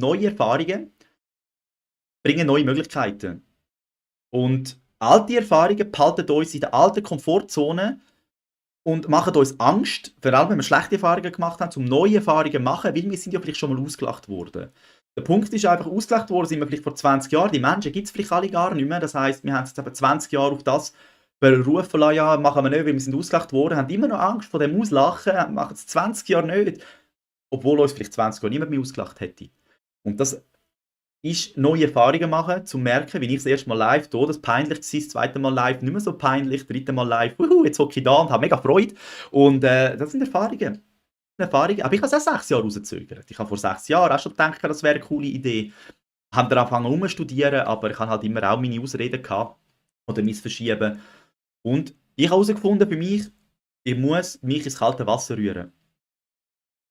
neue Erfahrungen bringen neue Möglichkeiten. Und alte Erfahrungen behalten uns in der alten Komfortzone und machen uns Angst, vor allem wenn wir schlechte Erfahrungen gemacht haben, um neue Erfahrungen zu machen, weil wir sind ja vielleicht schon mal ausgelacht worden. Der Punkt ist einfach, ausgelacht worden sind wir vielleicht vor 20 Jahren, die Menschen gibt es vielleicht alle gar nicht mehr, das heisst, wir haben jetzt eben 20 Jahre auf das berufen lassen, ja, machen wir nicht, weil wir sind ausgelacht worden, haben immer noch Angst vor dem Auslachen, machen es 20 Jahre nicht, obwohl uns vielleicht 20 Jahre niemand mehr ausgelacht hätte. Und das ist neue Erfahrungen machen, um zu merken, wie ich das erste Mal live da, das peinlich war, das zweite Mal live nicht mehr so peinlich, das dritte Mal live, jetzt hocke ich da und habe mega Freude. Und das sind Erfahrungen. Erfahrungen. Aber ich habe es auch 6 Jahre rausgezögert. Ich habe vor 6 Jahren auch schon gedacht, das wäre eine coole Idee. Habe dann angefangen umzustudieren, aber ich hatte halt immer auch meine Ausreden gehabt oder mein Verschieben. Und ich habe herausgefunden für mich, ich muss mich ins kalte Wasser rühren.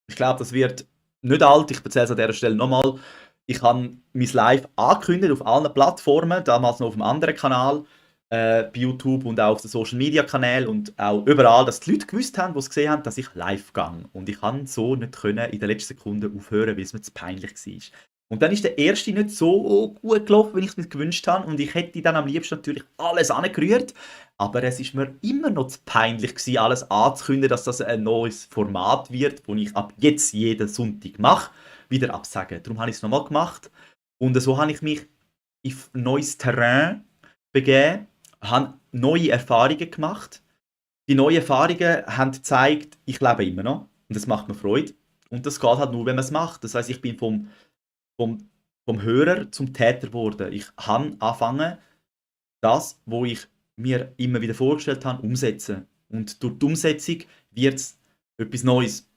Ich glaube, das wird nicht alt. Ich erzähle es an dieser Stelle nochmal. Ich habe mein Live angekündigt auf allen Plattformen, damals noch auf einem anderen Kanal, bei YouTube und auch auf den Social Media Kanälen und auch überall, dass die Leute gewusst haben, die es gesehen haben, dass ich live gehe. Und ich kann so nicht können in der letzten Sekunde aufhören, weil es mir zu peinlich war. Und dann ist der erste nicht so gut gelaufen, wie ich es mir gewünscht habe. Und ich hätte dann am liebsten natürlich alles angerührt. Aber es ist mir immer noch zu peinlich gewesen, alles anzukündigen, dass das ein neues Format wird, das ich ab jetzt jeden Sonntag mache, wieder absagen. Darum habe ich es nochmal gemacht. Und so habe ich mich auf neues Terrain begeben, habe neue Erfahrungen gemacht. Die neuen Erfahrungen haben gezeigt, ich lebe immer noch. Und das macht mir Freude. Und das geht halt nur, wenn man es macht. Das heisst, ich bin vom Hörer zum Täter geworden. Ich habe angefangen, das, was ich mir immer wieder vorgestellt habe, umsetzen. Und durch die Umsetzung wird es etwas Neues.